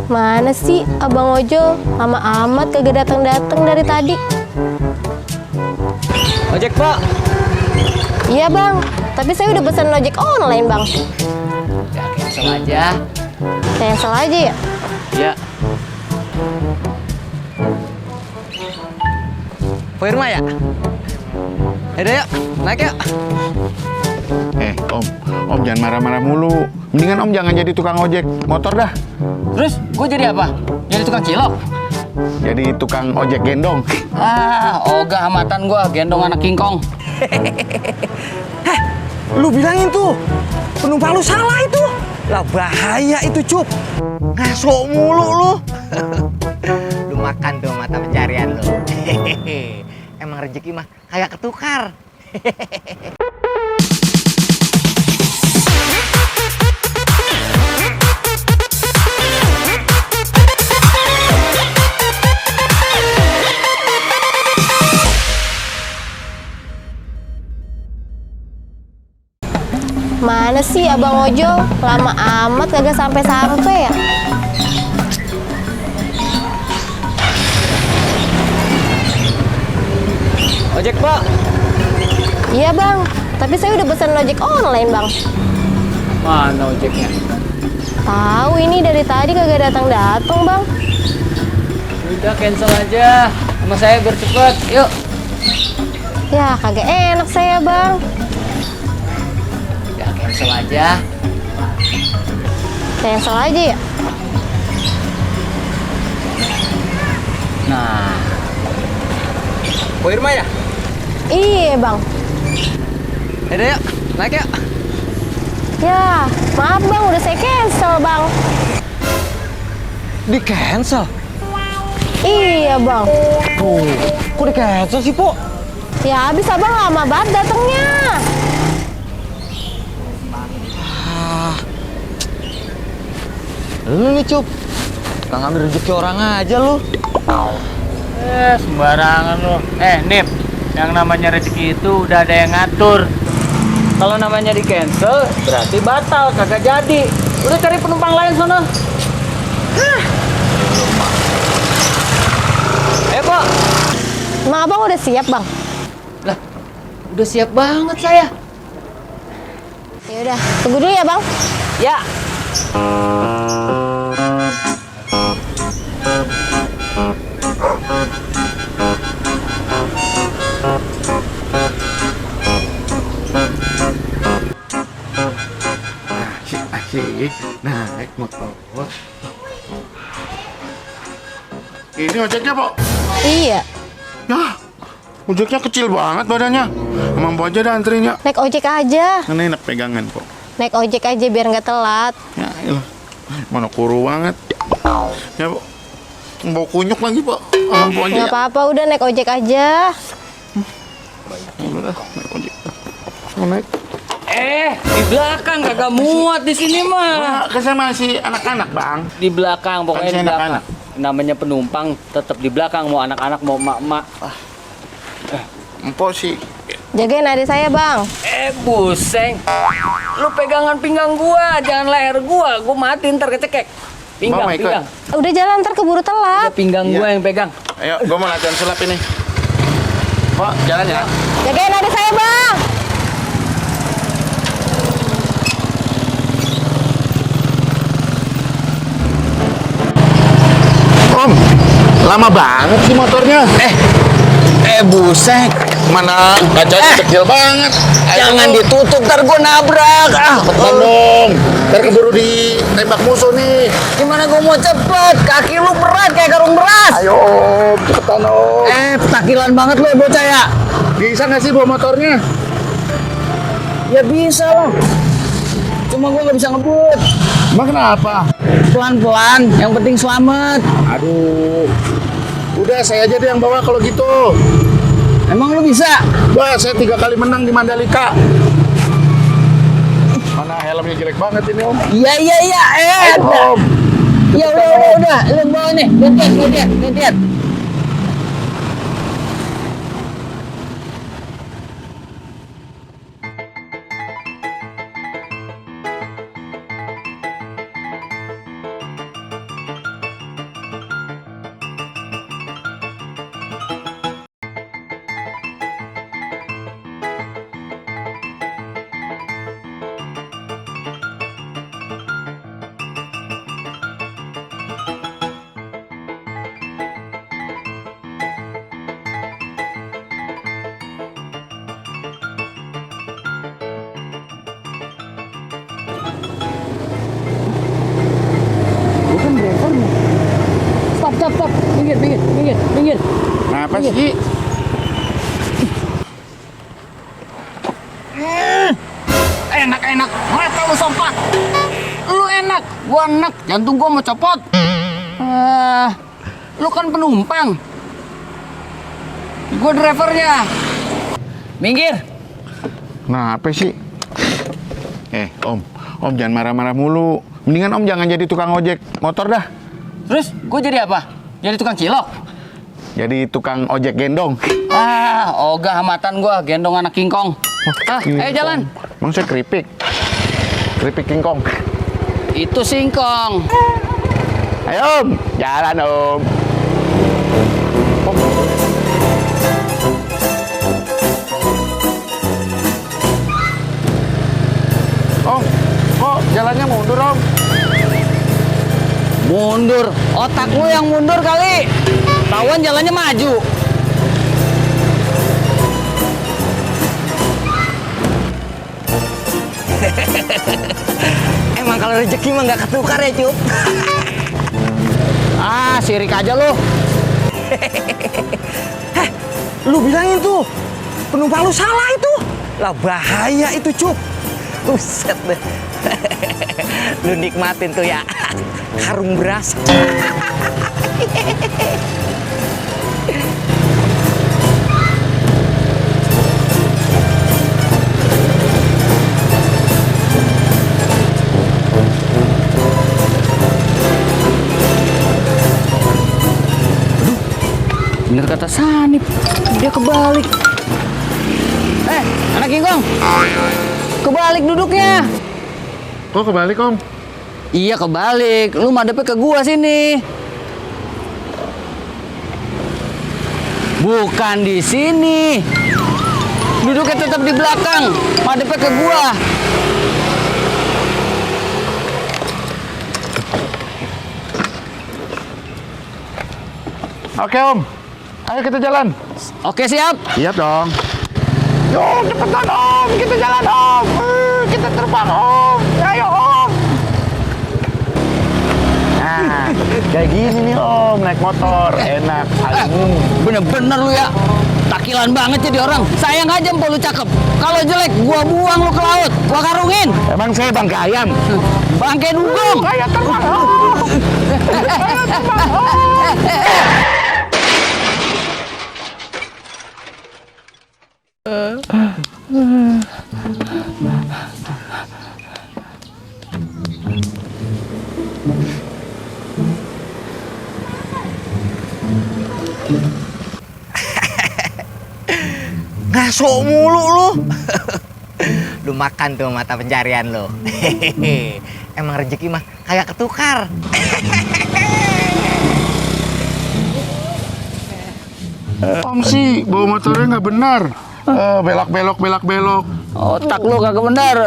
Mana sih Abang Ojol? Lama amat kagak datang-datang dari tadi. Ojek, Pak. Iya Bang, tapi saya udah pesan ojek online Bang. Ya, cancel aja. Cancel aja ya? Ya. Po Irma ya? Yaudah yuk, naik yuk. Om jangan marah-marah mulu. Mendingan Om jangan jadi tukang ojek motor dah. Terus gue jadi apa? Jadi tukang cilok? Jadi tukang ojek gendong. Ogah amatan gue, gendong anak kingkong. Lu bilangin tuh, penumpang lu salah itu. Lah bahaya itu, Cup. Ngaso mulu lu. Lu makan tuh mata pencarian lu. Emang rezeki mah kayak ketukar. Mana sih Abang Ojol? Lama amat kagak sampai-sampai ya? Ojek, Pak. Iya Bang, tapi saya udah pesan ojek online Bang. Mana ojeknya? Tahu ini dari tadi kagak datang-datang Bang. Udah cancel aja. Sama saya biar cepet. Yuk. Ya kagak enak saya Bang. Udah cancel aja. Cancel aja ya? Nah. Po Irma ya? Iya Bang. Yaudah yuk, naik yuk. Ya, maaf Bang, udah saya cancel Bang. Di cancel. Iya Bang. Tuh, kok di cancel sih, Po? Ya habis Abang lama banget datangnya. Lu nih, Cup. Tukang ngambil rezeki orang aja lu. Sembarangan lo. Nip, yang namanya rezeki itu udah ada yang ngatur. Kalau namanya di cancel, berarti batal, kagak jadi. Udah cari penumpang lain sono. Pak. Emang Abang udah siap Bang? Lah, udah siap banget saya. Ya udah, tunggu dulu ya Bang. Ya. Asik naik motor. Ini ojeknya, Pok. Iya. Ya, ojeknya kecil banget badannya. Mampu aja dah antrinya. Naik ojek aja. Kan enak pegangan, Pok. Naik ojek aja biar nggak telat. Ya, ilah. Mana kuru banget. Ya, Pok. Bau kunyuk lagi, Pok. Mampu aja. Nggak apa-apa, udah naik ojek aja. Udah, naik ojek. Mau naik. Di belakang kagak muat di sini mah. Kan saya masih anak-anak, Bang. Di belakang, pokoknya Kan saya di belakang. anak-anak. Namanya penumpang tetap di belakang, mau anak-anak mau mak-mak. Empok sih. Jagain adik saya Bang. Buseng. Lu pegangan pinggang gua, jangan leher gua mati ntar kecekek. Pinggang, Mau ikut? pinggang. Udah jalan ntar keburu telat. Udah pinggang Iya. gua yang pegang. Ayo, gua mau latihan sulap ini. Pok, jalan ya. Jagain adik saya Bang. Om, lama banget sih motornya. Buseng. Mana kacanya kecil banget. Jangan ditutup, ntar gua nabrak. Cepetan dong. Ntar keburu ditembak musuh nih. Gimana gua mau cepet? Kaki lu berat kayak karung beras. Ayo, Om. Cepetan, Om. Petakilan banget lu bocah ya. Bisa nggak sih bawa motornya? Ya bisa lah. Cuma gua nggak bisa ngebut. Emang kenapa? Pelan-pelan, yang penting selamat. Aduh. Udah, saya aja deh yang bawa kalau gitu. Emang lu bisa? Wah, saya 3 kali menang di Mandalika. Mana helmnya jelek banget ini, Om. Iya. Ayo, Om. Ya udah. Lu bawa nih, gantian. Apa sih? Enak-enak, mata lu sompak. Lu enak, gua enak, jantung gua mau copot. Lu kan penumpang. Gua drivernya. Minggir. Nah, apa sih? Om jangan marah-marah mulu. Mendingan Om jangan jadi tukang ojek motor dah. Terus gua jadi apa? Jadi tukang cilok? Jadi tukang ojek gendong. Ogah hamatan gua gendong anak kingkong. Ayo jalan. Emang saya keripik kingkong. Itu singkong. Ayo Om, jalan Om. Om, kok jalannya mundur Om? Mundur, otak lu yang mundur kali. Tawan jalannya maju. Emang kalau rezeki mah nggak ketukar ya, Cup. Sirik aja lu. Lu bilangin tuh, penumpang lu salah itu. Lah bahaya itu, Cup. Buset deh. Lu nikmatin tuh ya. Karung beras. Bener kata Sanip, dia kebalik. Anak kingkong, kebalik duduknya. Kok kebalik Om? Iya kebalik, lu madepnya ke gua sini. Bukan di sini. Duduknya tetap di belakang, madepnya ke gua. Oke Om, ayo kita jalan. Oke siap. Siap dong. Yo cepetan Om, kita jalan Om. Kita terbang Om. Ayo Om. Nah, kayak gini nih Om, naik motor enak. Bener-bener lu ya. Takilan banget jadi orang. Sayang aja empok lu cakep. Kalau jelek, gua buang lu ke laut. Gua karungin. Emang saya bangke ayam. Bangke dugong. Ayo terbang Om. Ayo terbang Om. Ngaso mulu lu. Lu makan tuh mata pencarian lu. Emang rezeki mah kayak ketukar. Om sih bawa motornya nggak benar. Belok. Otak lu kagak benar.